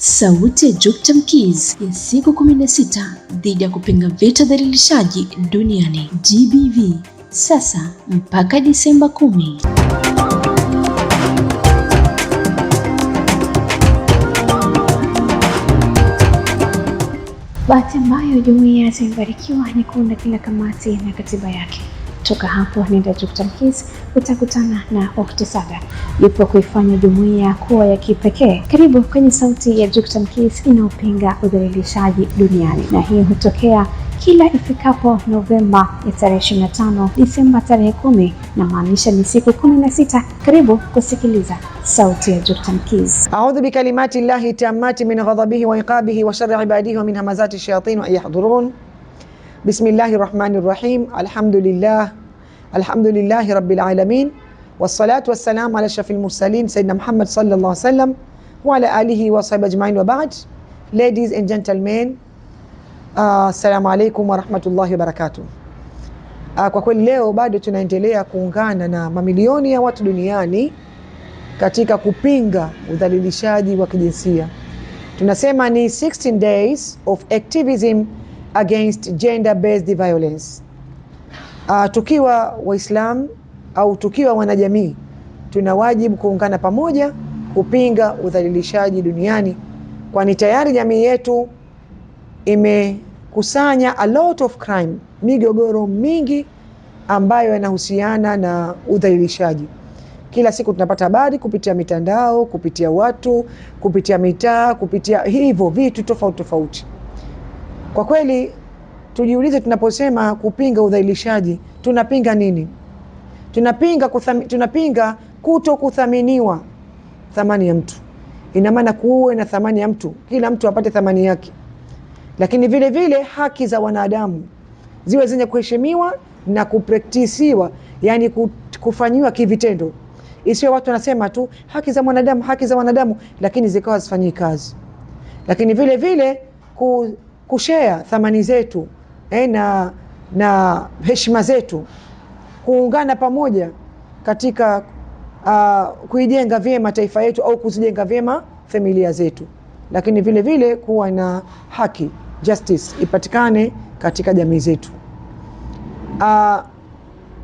Sauti ya Juktam Keys ya siku 16 dhidi ya kupinga vita dhalilishaji duniani GBV, sasa mpaka Disemba 10. Bahati ambayo jumuiya zimebarikiwa ni kuunda kila kamati na katiba yake. Toka hapo nenda Juktam Keys utakutana na Ukhti Sada, yupo kuifanya jumuiya kuwa ya kipekee. Karibu kwenye Sauti ya Juktam Keys inayopinga udhalilishaji duniani, na hii hutokea kila ifikapo Novemba ya tarehe 25, Disemba tarehe 10, na maanisha ni siku 16. Karibu kusikiliza Sauti ya Juktam Keys. A'udhu bikalimati llahi tammati min ghadabihi wa iqabihi wa sharri ibadihi wa min hamazati shayatin wa yahdurun. Bismillahi rahmani rahim. Alhamdulillah, alhamdulillahi rabbil alamin, wassalatu wassalamu ala ashrafil mursalin sayyidina Muhammad sallallahu alaihi wasallam wa ala alihi wa sahbihi ajma'in wa ba'd. Ladies and gentlemen, assalamu alaikum warahmatullahi wabarakatuh. Kwa kweli leo bado tunaendelea kuungana na mamilioni ya watu duniani katika kupinga udhalilishaji wa kijinsia. Tunasema ni 16 days of activism against gender based violence. Tukiwa Waislamu au tukiwa wanajamii, tuna wajibu kuungana pamoja kupinga udhalilishaji duniani, kwani tayari jamii yetu imekusanya a lot of crime, migogoro mingi ambayo yanahusiana na udhalilishaji. Kila siku tunapata habari kupitia mitandao, kupitia watu, kupitia mitaa, kupitia hivyo vitu tofauti tofauti. Kwa kweli tujiulize, tunaposema kupinga udhalilishaji tunapinga nini? Tunapinga kuto kuthaminiwa thamani ya mtu. Ina maana kuwe na thamani ya mtu, kila mtu apate thamani yake, lakini vile vile haki za wanadamu ziwe zenye kuheshimiwa na kupraktisiwa, yani kufanyiwa kivitendo. Isiwe watu wanasema tu haki za mwanadamu, haki za wanadamu, lakini zikawa hazifanyii kazi. Lakini vile vile kushare thamani zetu na heshima zetu, kuungana pamoja katika kuijenga vyema taifa yetu au kuzijenga vyema familia zetu. Lakini vile vile kuwa na haki, justice ipatikane katika jamii zetu.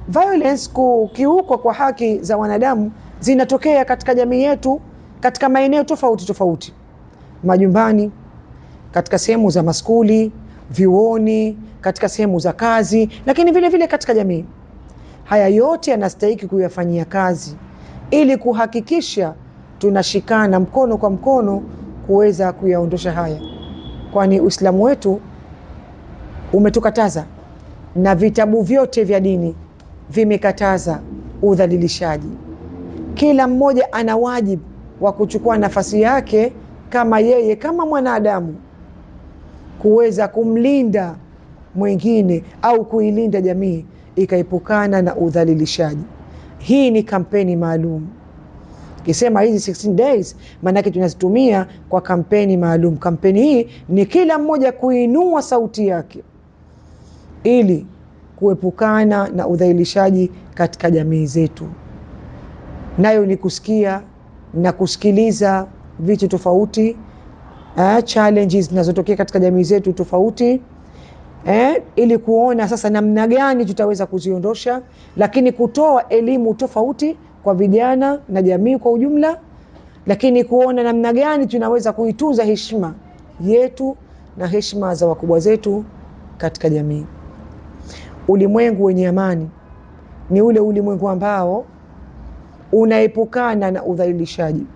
Violence, kukiukwa kwa haki za wanadamu zinatokea katika jamii yetu katika maeneo tofauti tofauti, majumbani, katika sehemu za maskuli, vyuoni, katika sehemu za kazi, lakini vile vile katika jamii. Haya yote yanastahili kuyafanyia kazi ili kuhakikisha tunashikana mkono kwa mkono kuweza kuyaondosha haya, kwani Uislamu wetu umetukataza na vitabu vyote vya dini vimekataza udhalilishaji. Kila mmoja ana wajibu wa kuchukua nafasi yake kama yeye kama mwanadamu kuweza kumlinda mwingine au kuilinda jamii ikaepukana na udhalilishaji. Hii ni kampeni maalum. Kisema hizi 16 days maanake tunazitumia kwa kampeni maalum. Kampeni hii ni kila mmoja kuinua sauti yake ili kuepukana na udhalilishaji katika jamii zetu. Nayo ni kusikia na kusikiliza vitu tofauti, challenges zinazotokea katika jamii zetu tofauti, ili kuona sasa namna gani tutaweza kuziondosha, lakini kutoa elimu tofauti kwa vijana na jamii kwa ujumla, lakini kuona namna gani tunaweza kuitunza heshima yetu na heshima za wakubwa zetu katika jamii. Ulimwengu wenye amani ni ule ulimwengu ambao unaepukana na udhalilishaji,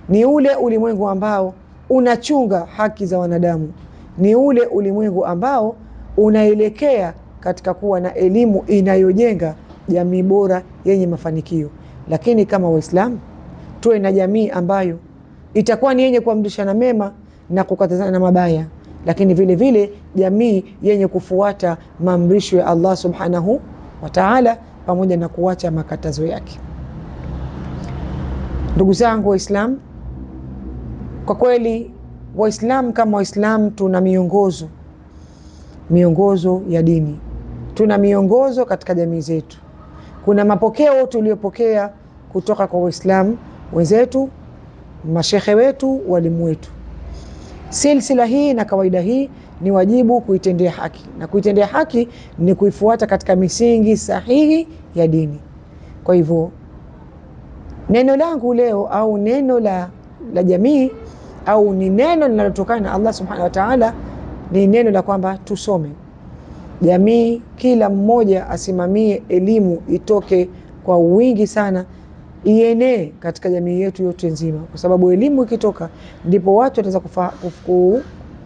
ni ule ulimwengu ambao unachunga haki za wanadamu, ni ule ulimwengu ambao unaelekea katika kuwa na elimu inayojenga jamii bora yenye mafanikio. Lakini kama Waislamu tuwe na jamii ambayo itakuwa ni yenye kuamrishana mema na kukatazana na mabaya, lakini vile vile jamii yenye kufuata maamrisho ya Allah subhanahu wa ta'ala pamoja na kuacha makatazo yake. Ndugu zangu Waislamu, kwa kweli Waislamu kama Waislamu tuna miongozo, miongozo ya dini, tuna miongozo katika jamii zetu. Kuna mapokeo tuliyopokea kutoka kwa Waislamu wenzetu, mashehe wetu, walimu wetu. Silsila hii na kawaida hii ni wajibu kuitendea haki, na kuitendea haki ni kuifuata katika misingi sahihi ya dini. Kwa hivyo neno langu leo au neno la jamii au ni neno linalotokana na Allah subhanahu wa ta'ala, ni neno la kwamba tusome. Jamii, kila mmoja asimamie elimu itoke kwa wingi sana, ienee katika jamii yetu yote nzima, kwa sababu elimu ikitoka ndipo watu wataweza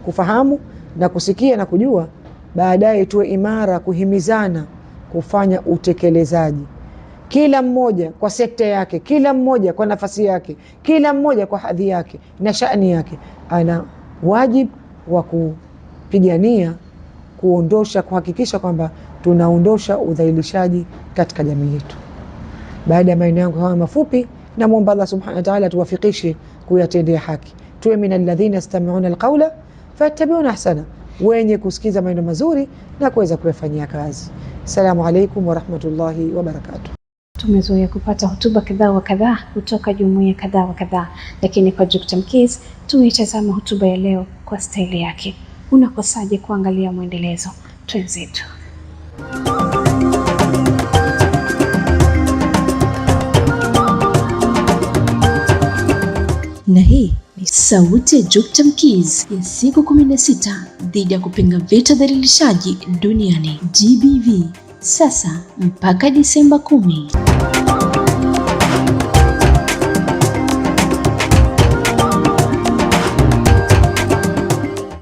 kufahamu na kusikia na kujua. Baadaye tuwe imara kuhimizana kufanya utekelezaji, kila mmoja kwa sekta yake, kila mmoja kwa nafasi yake, kila mmoja kwa hadhi yake na shani yake, ana wajibu wa kupigania kuondosha, kuhakikisha kwamba tunaondosha udhalilishaji katika jamii yetu. Baada ya maneno yangu haya mafupi, namwomba Allah subhanahu wa ta'ala tuwafikishe kuyatendea haki, tuwe min alladhina yastami'una alqawla fayattabi'una ahsana, wenye kusikiza maneno mazuri na kuweza kuyafanyia kazi. Assalamu alaikum warahmatullahi wabarakatuh. Tumezoea kupata hotuba kadhaa wa kadhaa kutoka jumuiya kadhaa wa kadhaa, lakini kwa Juktam Kids tumeitazama hotuba ya leo kwa staili yake. Unakosaje kuangalia mwendelezo? Twenzetu. Na hii ni sauti ya Juktam Kids ya siku 16 dhidi ya kupinga vita dhalilishaji duniani GBV, sasa mpaka Disemba 10.